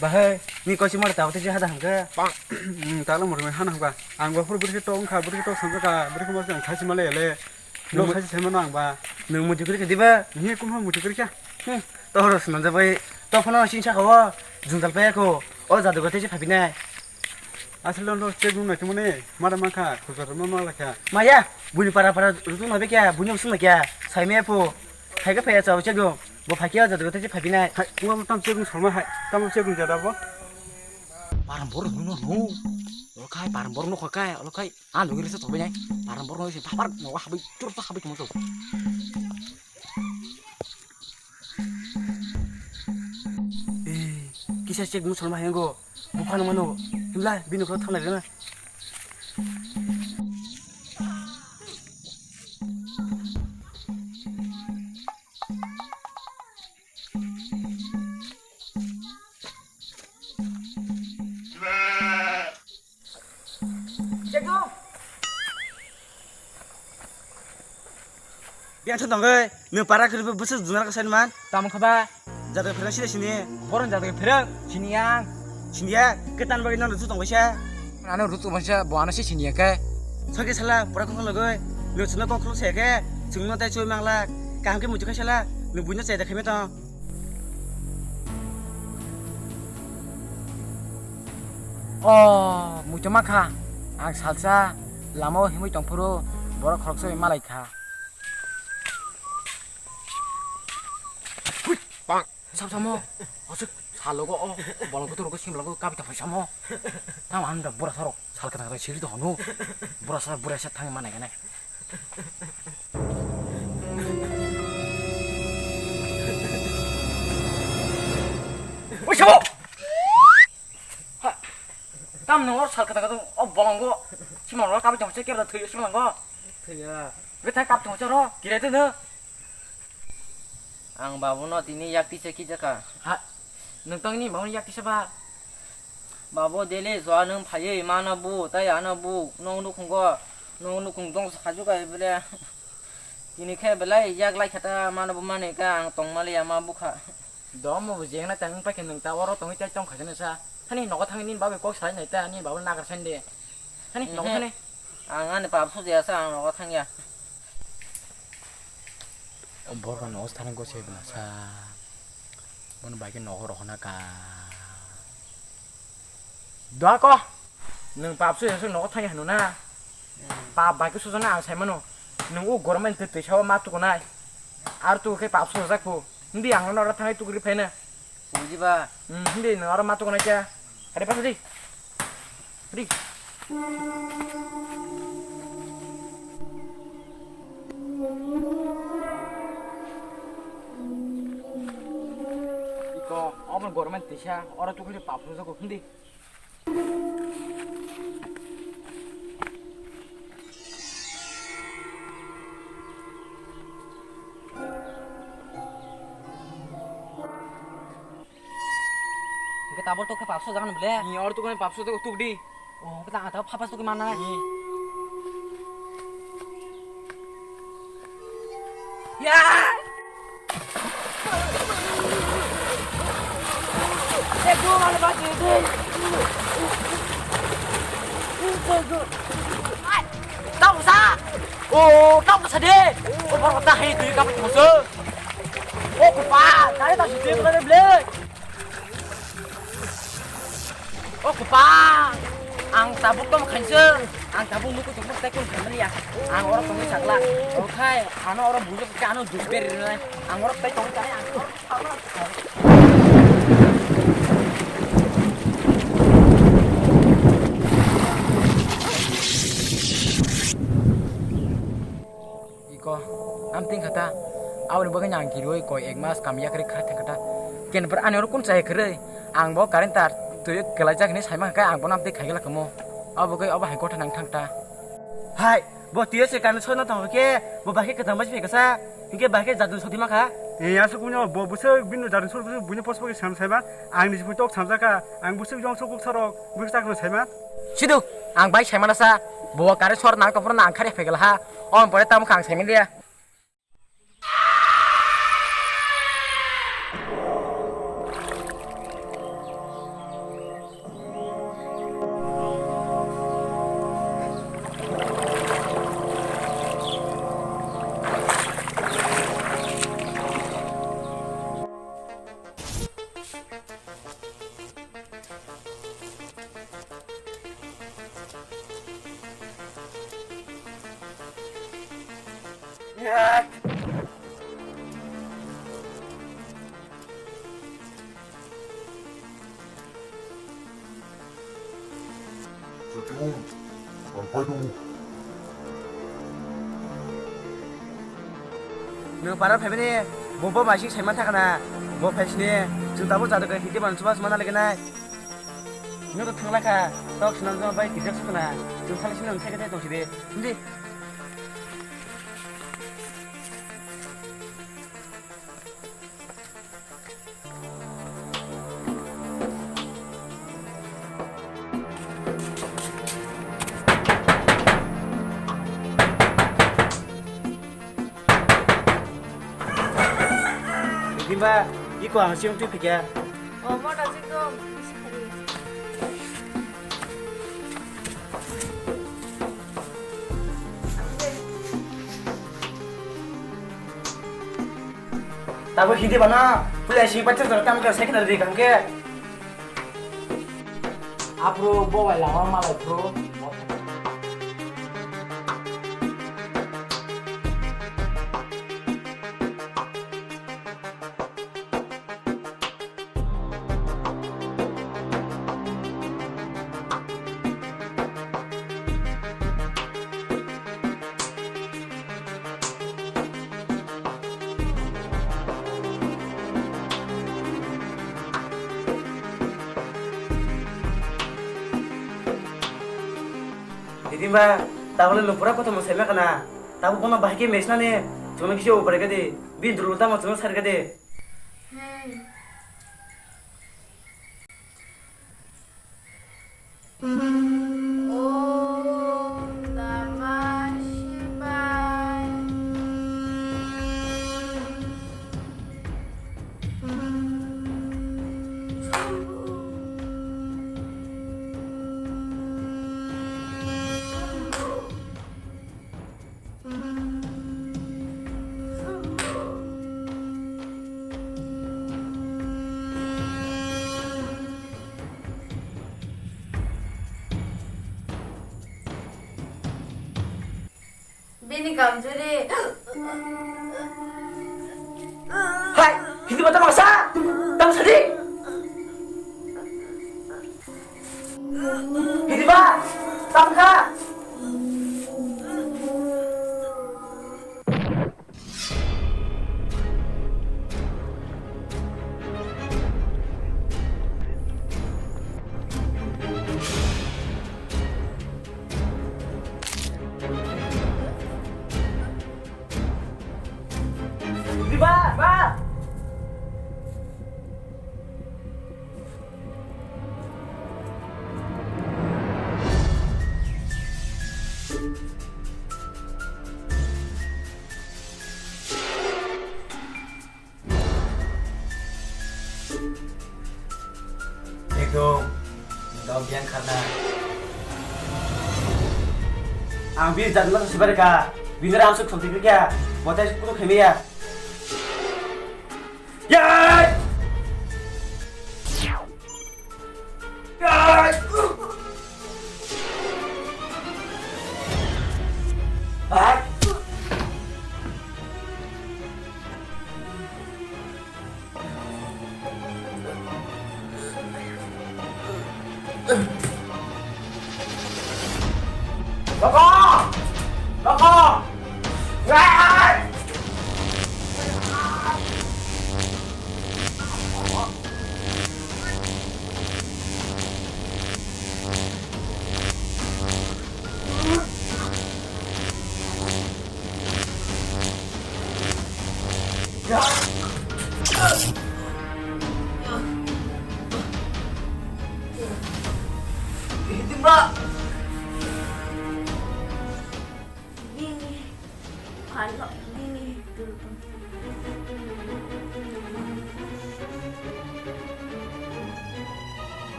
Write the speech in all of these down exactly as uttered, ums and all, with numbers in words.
Bahai, ni koisi mara tabuk tei hada hangka. Hmm, talo moro hana hangka. Ang bo phuru bwrwi khe tok wngkha, bwrwi khe tok sanjaka, bwrwi khe masa ang khaisi malai le. Nwng Nok mo- khaisi sai mano ang ba. Nwng muitu kwrwi kha diba? Ni kun ha muitu kwrwi kha. Hmm, tohoro swnamjak bai. Tok phano sing saka o jwngjal paiya kho. O jadu gate se phaipinai. Aswk no chek nung naikhe mani mara mankha, khursa rwma ma lakha. Maya, buini para para rutung na bekya, buini usung na kya, saimaya pho. Phaikhe phaiya chao chek nung. Bo phaikhe o jadu gate se phaipinai. Hai, ngo tam chek nung sorma hai, tam chek nung jada bo. Param bor no no. Olo khai param bor no khai, olo khai. Ah, logi risa chobai nai. Param bor no se papar no habai tur ta habai tumo to. Eh, kisa chek nung sorma hai ngo. Buphano mano, himla bini ukhoro thanglai rwna. Biang thun tongwi, nwng para kwrwi bwswk jwngjal kha sani man? Tamo kha ba? Jatwi phirang sini sini. Boron jatwi phirang sini yang. Sini ya, kwtan bagwi nang rwchuk tong baisa. Ano rwchuk baisa, bo ano se sini ya khe. Sagi sala, pura kok logoi. Nwng chwngno kok khuluk se khe, chwngno tai choi mangla. Kaham khe muitu khai sala, nwng buino chai da khaima tong. O, muitu ma kha. Ang salsa lama o himwi tong phuru borok khoroksa bai malai kha. Hui, bang. Sab samo. Asuk salogo o bolong kutu rogo sim logo kabi ta phaisamo. Tamo ang da bura sarok sal kata kata siri to honu. Bura sa bura sa thang mana gane. Oi sabo. Ha. Tam nang or sal kata kata o bolongo. Simang ro kabi tong se kera thoi simang go. Thoi ya. Bethai kap tong se ro. Kire de no. Ang babono tini yak tisa kisa kha. Ha. Nang tong ni babono yak tisa ba. Babo dele so anang phaiye mana bu tai ana bu nong nukhungo. Nong nukhung dong sa khaju kai bele. Tini khe belai yak lai khata mana bu mane ka ang tong mali ama bu kha. Domo bo jengna tang wng paikhe nwng ta oro tongwi tai tong khaisa nasa. Hani nogo thangwi nini bagwi kok sai nai ta, nini bagwi nagar sai de. Hani nogo thani. Ang ani pap sujaya sa ang nogo thangya. Borok nogo thani go se bwna sa. Bono bai khe nogo rohona ka. Dua ko. Nwng pap sujaya sa nogo thangya hanu na. Pap bai khe sujana ang sai mano. Nwng o gormani twi twi sao ma tukunai. Ar tu khe pap sujajak phu. Hindi ang nono oro thangwi tugri phaina. Bujiba. Hmm, hindi no oro matuk nai kya. Hari pas di. Di. Iko, omo gormen tisa, oro tugri pap sujak hindi. Hingke tabor tok khe papso jagan bole. Ni or tok khe papso tok tuk di. Oh, hingke ta tabor phapas tok mana. Ni. Ya! Ego, mano ba, ego. Tau sa. Oh, tau sa de. Oh, baru ta hai tu kamu musuh. Oh, kupa, tadi tak sih dia ble. O kwpang, ang tabuk tong khainse, ang tabuk nuku tongma tei kun khaimani ya. Ang oro tongwi sakla. Okhai, ano oro bujak khe ano dusber rinai. Ang oro tei tongwi tani ang. Iko, am tin kha ta. Aboni bagwi ang kiroi koi ek mas kam yakrwi kha thang kha ta. Ken bwrwi ani oro kun chaya kwrwi? Ang bo current tar twi kwlaijak hinwi saimang kha, ang bono amtwi khaigwlak kamo. Abo bagwi abo hai gotha nang thang ta. Hai, bo twiyo se current sono tong khe, bo bahai khe kwthang bai phai kasa. Hinkhe bahai khe jadu soti ma kha. E, asuk buino bo bwswk bini jadu sot bwswk buino post pagi sam saima. Ang ni jipui tok samjak kha. Ang bwswk yong sok bwsarok bwswk chakno saima. Sidu, ang bai saimana sa, bo kare sor nang tongphuru na ang khari phaikala ha, on pore tamo kha ang saimanya. Nwng para phaimani bo bo maising saiman thakna bo phaisini chwng tabuk jadu kai hiti man chuma chuma nalignai. Nwng to thangla kha tok sinam joma bai kijak sukna chwng sali sini nwng theke thai tong sidi. Hindi. Bimba, iko ang siyong twi phikya. Oh, mota sikong. Tabuk hindi bana, pulai si bacha jora tam kar sekna ri kangke. Apro bo bai lama malai pro. Didimba, tabole lung pura kothoma saima kana. Tabo bono bahai khe mesnani, chwngno kisa upare kadi. Bini dulung tamo chwngno sari kadi. Hmm. Om Namah Shivaya. Bini kamchwlwi. Hai, hindi ba tamasa? Tamasa di? Hindi ba? Tamka? Di ba, ba. Ekdom, dog yang karna. Ang bir jat na sibar ka, bini ram suk thok kya, motai suk kutu khemiya. Yai! Rokok! Rokok! Hitimba. Bini phalno bini.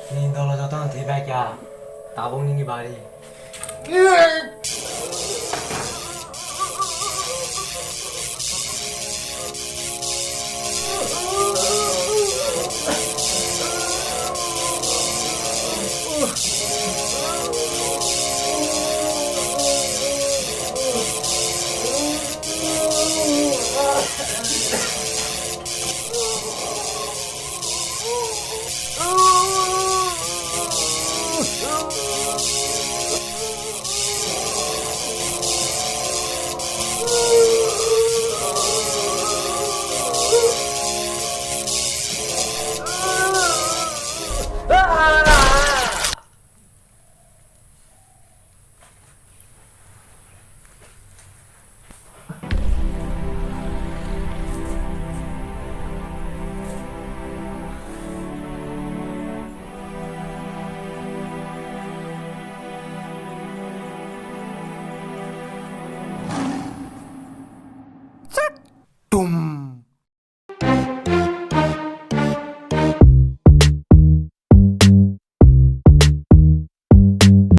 Nini dolo jotono thwi bai kha, tabuk nini bari.